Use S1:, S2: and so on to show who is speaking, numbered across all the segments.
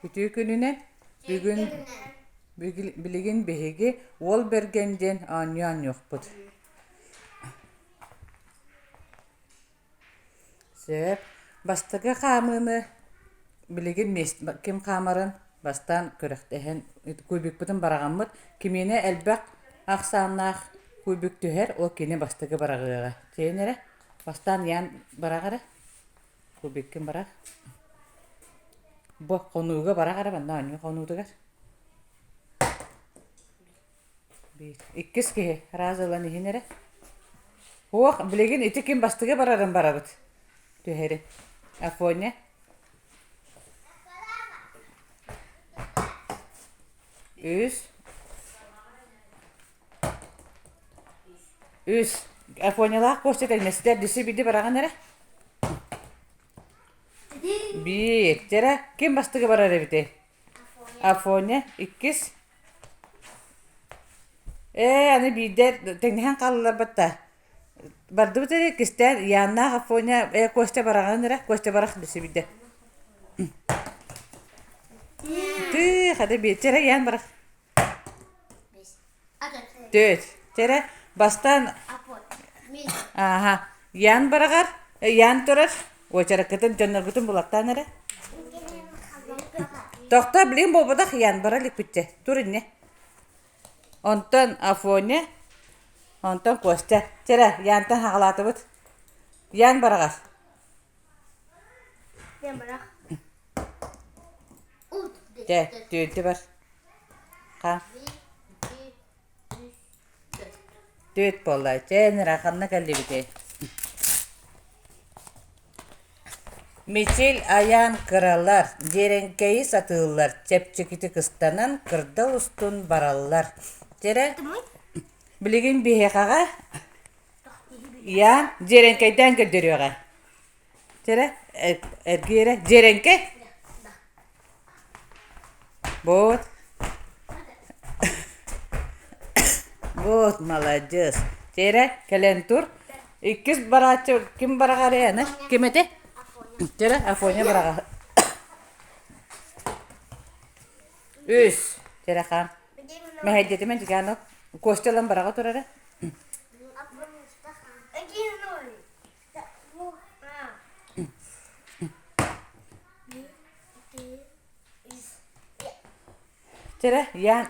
S1: Үтүө күнүнэн! Бүгүн билигин биһиги Уол Бэргэн диэн оонньуу оонньуохпут. Сөп. Бастакы хаамыыны билигин ким хаамарын бастаан күрэхтэһэн кубикпытын бараҕаммыт. Кимиэнэ элбэх ахсааннаах кубик түһэр, ол кини бастакы бараҕыаҕа. Чэйин эрэ, бастаан Ян барах эрэ. Кубиккин барах. Бу хонууга барах эрэ манна оонньуу хонуутугар. Биир. Иккис киһи раз ылан иһин эрэ. Һуох, билигин ити ким бастыгы барарын барабыт. Түһэри. Афоня. Үс. Үс. Афонялаах Костя тэҥнэстэр. Диси биди бараҕын эрэ. Биир. Дьэрэ, ким бастыгы барар эбитий? Афоня. Иккис. Ээ, аны биирдэ тэҥнэһэн хааллылар батта. Бардыбыт эрэ иккистээн Яннаах Афоня, ээ, Костя бараҕын эрэ, Костя барах диси биирдэ. Тыы, хата биир. Дьэрэ, Ян барах. Түөт. Чэрэ, бастаан ааһа Ян бараҕар, Ян турар, уочараккытын дьонноргутун булаттаан эрэ. Тохтоо, билигин буолбатах Ян бара иликпитчэ. Тур инньэ. Онтон Афоня, онтон Костя. Чэрэ, Янтан хаҕалаатыбыт. Ян бараҕар. Чэ, түөртэ бар. Ха. Түөрт буолла. Чэ, эрэ ханна кэллибитий? Мичил айаан кыралар, дьиэрэҥкэйи сатыыллар, чэпчэкитик ыстанан кырдал устун бараллар. Чэрэ, билигин биһиэхэҕэ Ян дьиэрэҥкэйдээн көрдөрүөҕэ. Чэрэ, эргиэрэ, дьиэрэҥкэй. Вот. Вот, маладьыас. Чэрэ, кэлэн тур. Иккис барааччы ким бараҕар аны? Ким этэ? Чэрэ, Афоня бараҕа. Үс. Чэрэ хаан. Мэһэйдэтимэн Дьукаанов. Костя ылан бараҕа турара. Чэрэ, Ян.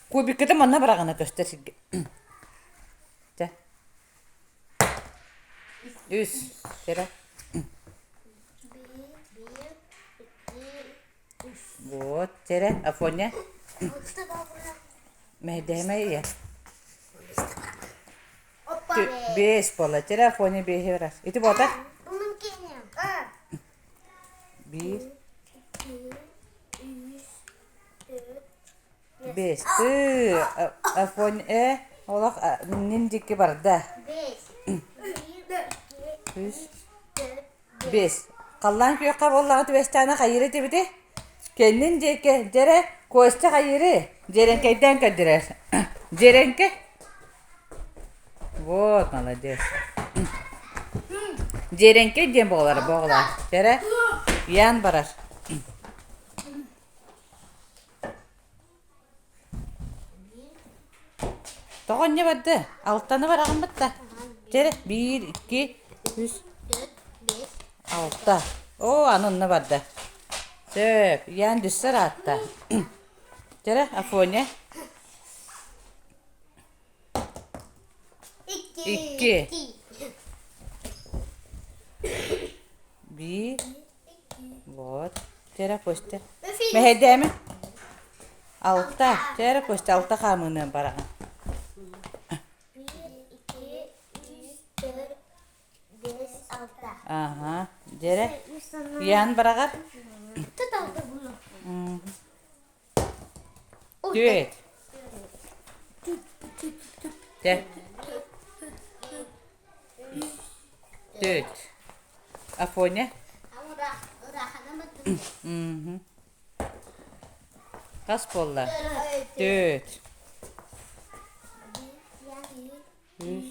S1: Кубиккыта манна бараҕына көстөр сиргэ. Чэ. Үс. Чэрэ. Вот, чэрэ, Афоня. Мэһэйдэһимэ ийэ. Биэс буолла. Чэрэ, Афоня биэһи барар. Ити буолта? Биир. Биэс. Тыы, Афоня, э, олох нин дикки барда. Үс. Биэс. Халлаан күөххэ буоллаҕа түбэстэҕинэ хайыыры этибитий? Кэннин диэки дьэрэ Костя хайыыры? Дьиэрэҥкэйдээн көрдөрөр. Дьиэрэҥкэ. Вот, молодец. Дьиэрэҥкэй диэн буолар буолар. Дьэрэ Ян барар. Тоҕо инньэ барда? Алтаны бараҕыммыт да? Чэ биир, икки, үс, алта. Оо, аны онно барда. Сөп, Ян дүссэр аатта. Чэрэ, Афоня. Икки. Биир. Вот. Чэрэ, Костя. Мэһэйдээмэ. Алта. Чэрэ, Костя, алта хаамыынан бараҕын. Ага. Дьэрэ. Ян бараҕар. Түөт. Тэ. Түөт. Афоня. Мгм. Хас буолла? Түөт. Үс.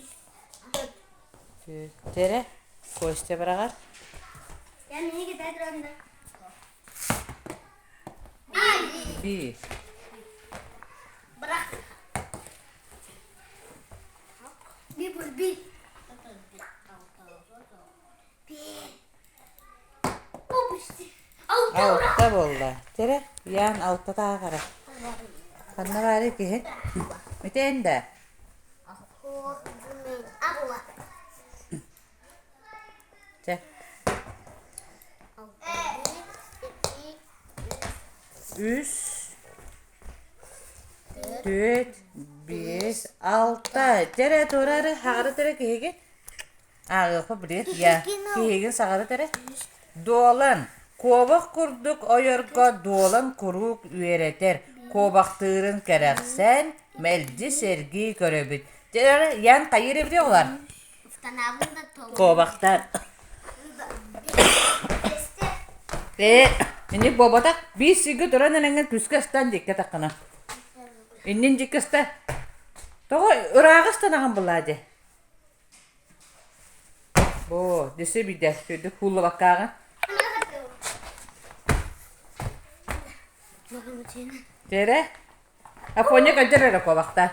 S1: Түөт. Тэрэ. Костя быраҕар. Биир. Алта буолла. Чэрэ, Ян алта тааҕара. Ханна баарый киһи? Ити эн да? Чэ. Үс, түөрт, биэс, алта. Чэрэ, туора эрэ, хаҕара эрэ киһиги. Ааҕыахпа билиэт я киһигин саҕарыт эрэ. Дуолан, куобах курдук ойорго дуолан куруук үөрэтэр, куобахтыырын кэрэхсээн, мэлдьи сэргии көрөбүт. Дьэ эрэ, Ян хайыыр эбитий оҕолор? Куобахтар. Ээ, инник буолбатах. Биир сиргэ туран эрэҥҥин күскэ ыстан дьиккэ таххына. Иннин дьиккэ ыста. Тоҕо ырааҕы ыстанаҕын былаа дьэ. Боо, десе биирдэ үрдүк кууллабаккааҕын. Дьэрэ, Афоня көрдөр эрэ куобахта.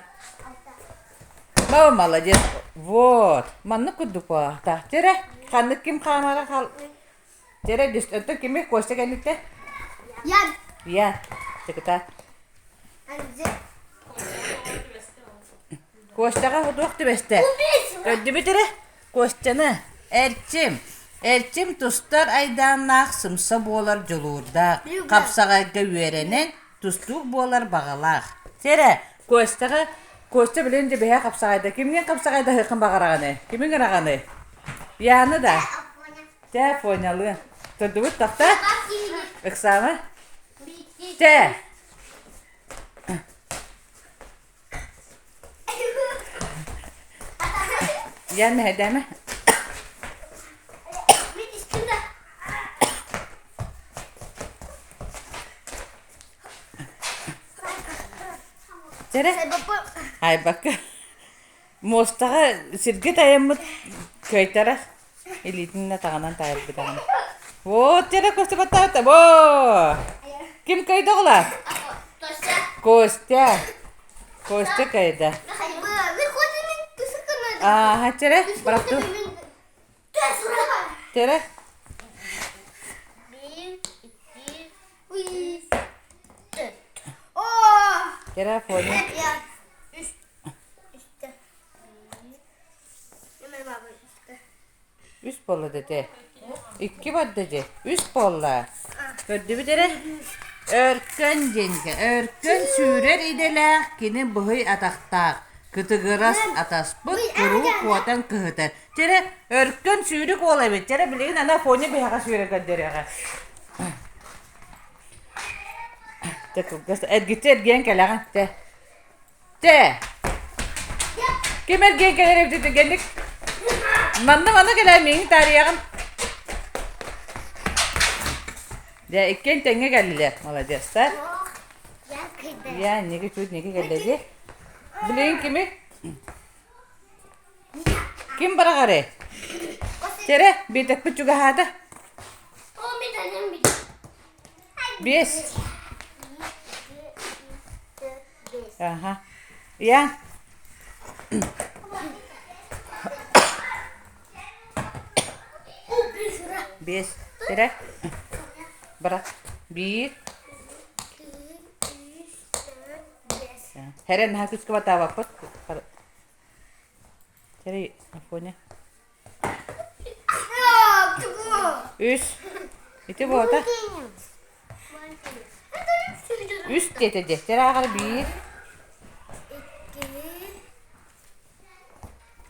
S1: Бау, молодец. Вот, маннык курдук буолаахтаах. Дьэрэ, ханнык ким хаамара хал... Дьэрэ, оттон кими Костя кэнниттэн?
S2: Ян.
S1: Я. Чыкыта. Костяҕа туох түбэстэ? Көрдүбүт эрэ Костяны Эрчим Эрчим тустар айдааннаах сымса буолар дьулуурдаах, хапсаҕайга үөрэнэн тустуук буолар баҕалаах. Сэрэ, Костяҕа Костя билин дьэ биһэ хапсаҕайда. Кимҥин хапсаҕайдаһыаххын баҕараҕыный? Кимиҥ ыраҕаный? Яны да? Чэ, понялы. Турдубут тахта? Ыксаама? Чэ! Ян мэһэйдээмэ. Чэрэ, айбакка муостаҕа сиргэ тайаммыт кыайтара Илиитин атаҕынан таайбытаҕын. Вот дьэрэ Костя баттаабыта. Во! Ким кыайда оҕолоор? Костя. Костя кыайда. Ааха, чэрэ, бырахтыы. Чэрэ. Чэрэ, Фоня. Үс буолла дэтэ. Икки барда дьэ. Үс буолла. Көрдүбүт эрэ? Өркөн диэнгэ. Өркөн сүүрэр идэлээх, кини быһый атахтаах. Кытыгырас атаспыт, куруук куотан кыһытар. Чэрэ, өркөн сүүрүк уол эбит. Чэрэ, билигин аны Афоня биһэҕэ сүүрэ көрдөрүөҕэ. Чэ, кылгас. Эргиччи эргийэн кэлэҕин. Чэ. Чэ, ким эргиэн кэлэр эбит түргэнник? Манна манна кэлээр миигин таарыйаҕын. Дьэ, иккиэн тэҥҥэ кэллилэр, маладьыастар. Я, ники чуть ники кэллэ дии. Билигин кими? Ким быраҕарый? Чэрэ, биэтэкпит чугаһаата. Биэс. Аха. Я. Биэс. Чэрэ. Бырах. Биир. Хэрэн наһаа күүскэ батаабаппыт. Чэрэй, Афоня. Үс. Ити буолта. Үс диэтэ дьэ. Чэр ааҕар биир.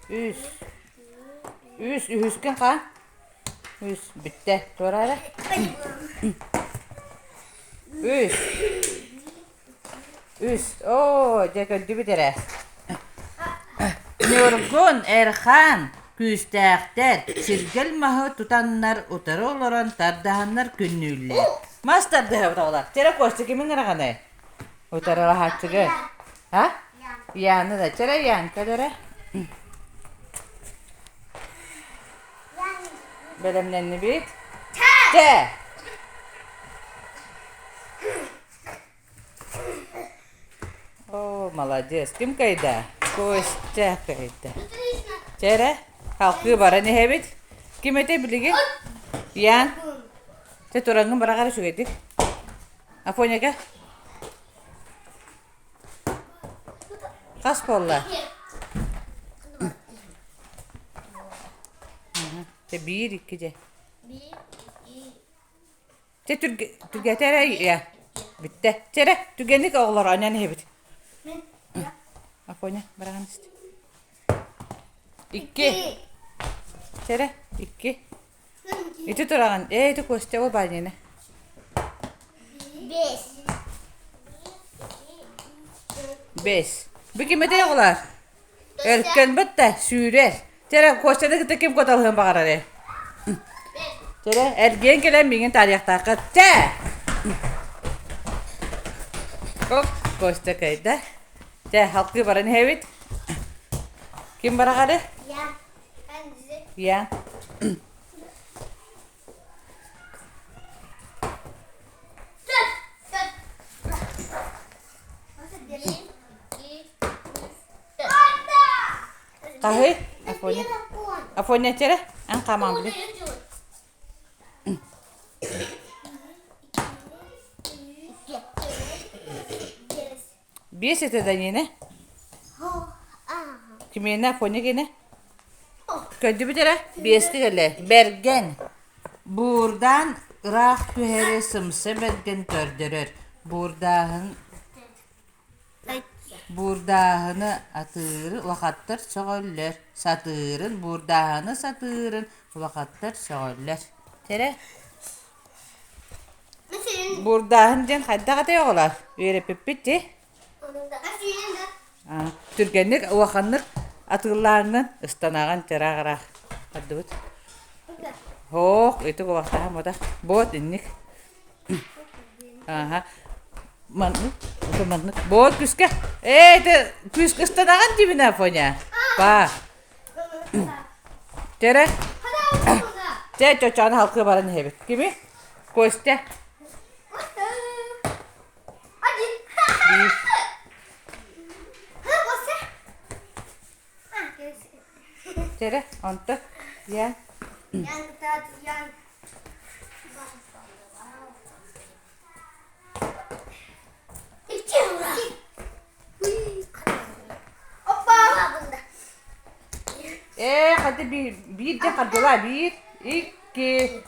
S1: Үс. Үс. Үһүскүн хаан. Үс. Бүттэ. Туора эрэ. Үс. Үс. Оо, дьэ көрдүбүт эрэ. Ньургун, Эрхаан күүстээхтэр, сиргэл маһы тутаннар утары олорон тардаһаннар күннүүллэр. Мас тардыһабыт оҕолор. Чэрэ Костя кимин ыраҕаный? Утарылаһааччыгы. А? Яны да. Чэрэ Ян кэлэрэ. Бэлэмнэннибит. Чэ! О, молодец. Ким кыайда? Костя кыайда. Чэ эрэ, халкыы баран иһэбит. Ким этэ билигин? Ян. Чэ тураҥҥын быраҕар үчүгэйдик. Афоняга? Хас буолла? Чэ биир, икки дьэ. Чэ түргэтэ эрэ ийэ. Бүттэ. Чэ эрэ түгэнник оҕолор оонньоон иһэбит. Афоня быраҕан исти. Икки. Чэ эрэ икки. Ити тураҕын. Ээ ити Костя ол баанньаны.
S2: Бэс.
S1: Бэс. Бу ким этэй оҕолоор? Өркөн бытта сүүрэр. Чэрэ Костяны кытта ким куоталаһыан баҕарар ээ? Чэрэ эргийэн кэлэн миигин таарыйахтааххыт. Чэ! Оп, Костя кыайда. Чэ, халкыы баран иһэбит. Ким бараҕары?
S2: Я.
S1: Я. Хаһый? Афоня. Афоня эрэ, эн хаамаҥ били. Биэс этэ Данина. Кимиэнэ Афоня киэнэ? Көрдүбүт эрэ, биэскэ кэлэ. Бэргэн. Буурдаан ыраах түһэри сымса бэргэн көрдөрөр. Буурдааһын Буурдааһыны атыыры улахаттар сөҕөллөр, сатыырын буурдааһыны сатыырын улахаттар сөҕөллөр. Тэрэ Буурдааһын диэн хайдах этэй оҕолоор? Үөрэппиппит дии. Түргэнник улаханнык атыылааҥҥын ыстанаҕын чыраах-ыраах бардыбыт. Һоох, ити куобахтааһын буотах. Буот инник. Ааһа. Маннык, ото маннык. Буот күскэ. Ээ, ити күскэ ыстанаҕын диибин Афоня. Па. Тэрэ. Чэ, чочоон халкыы баран иһэбит. Кими? Костя. Биир. Тэрэ, онто. Я. Ээ, хата биир, биир дьэ хардылаа, биир, икки.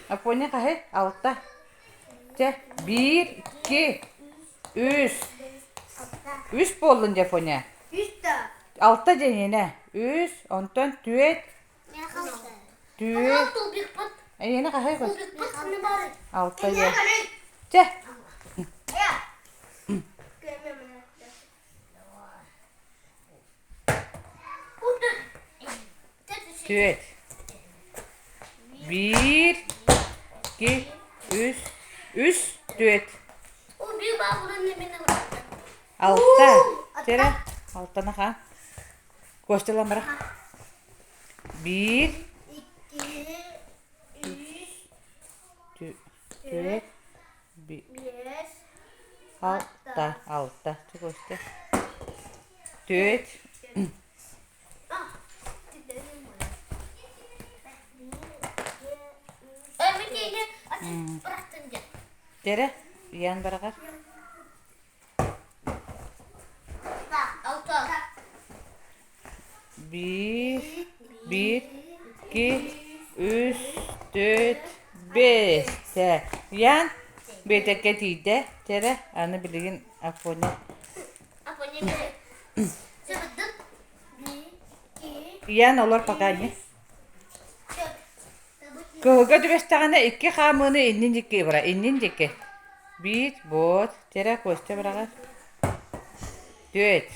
S1: Афоня хаһы? Алта. Чэ, биир, икки, үс. Үс буоллун дьэ, Афоня. Алта дьэ Үс, онтон түөрт, Түөрт. Эйиэнэ хаһый хос? Алта диэ. Чэ. Түөрт. Биир, икки, үс, үс, түөрт. Алта. Чэрэ, алтаны хаан. Костя ламара. Биир,
S2: Икки, үс,
S1: түөрт,
S2: биэс,
S1: алта, алта. Костя. Түөрт. Терэ, Ян бараҕар. Биир, биир, икки, үс, түөрт, биэс. Чэ, Ян биэтэккэ тиийдэ. Чэ эрэ, аны билигин Афоня. Ян олор пока не. Кыһылга түбэстэҕинэ икки хаамыыны иннин диэки бара, иннин диэки. Биир, буот, чэ Костя быраҕар. Түөрт.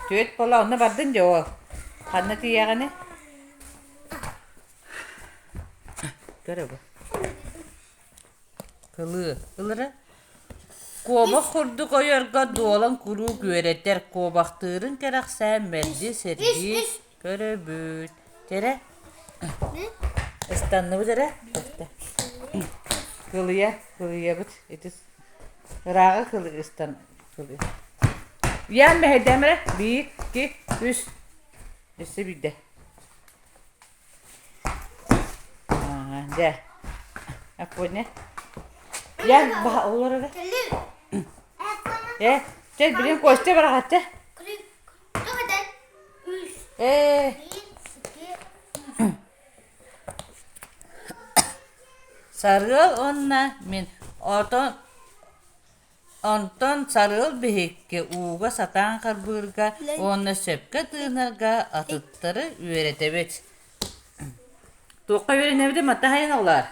S1: Түөрт буола онно бардын дьэ ол. Ханна тиийэҕиний? Көрө бу. Кылыы. Ылара. Куобах курдук ойорго дуолан куруук үөрэтэр, куобахтыырын кэрэхсээн мэлдьи сэргии көрөбүт. Чэрэ, ыстанныбыт эрэ? Кылыйа, кылыйабыт. Ити ырааҕы кылы ыстан кылый. Ян мэһэйдэм эрэ. Биир, икки, үс. Өссө биирдэ. Дьэ, Афоня. Ян баха олор эрэ. Э, чэ, билин Костя барахатча. Э. Сарыал уонна мин отон Онтон Сарыал биһикки ууга сатаан харбыырга уонна сөпкө тыынарга атыттары үөрэтэбит. Туохха үөрэнэбит матаһайын олоор?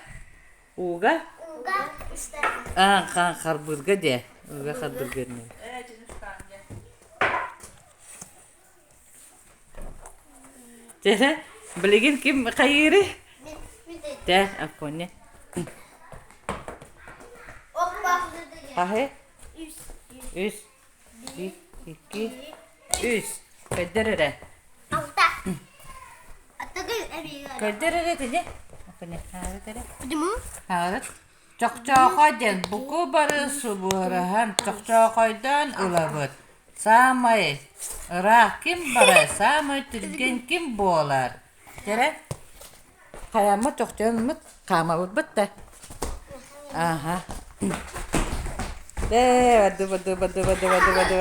S1: Ууга? Ууга харбыырга диэ. Ууга харбыырга үөрэнэбит. Чэ, билигин ким хайыырый? Тэ, Афоня. Хаһы? Үс. Биир, икки, үс. Көрдөр эрэ. Көрдөр эрэ итини. Афоня, аарыт эрэ. Аарыт. Чохчоохой диэн буку бары субуораһан чохчоохойдоон ылабыт. Саамай ыраах ким барар, саамай түргэн ким буолар? Кэрэ хайаммыт чохчооммут хаамабыт да. Ааха. Ээ, бады бады бады бады бады бады.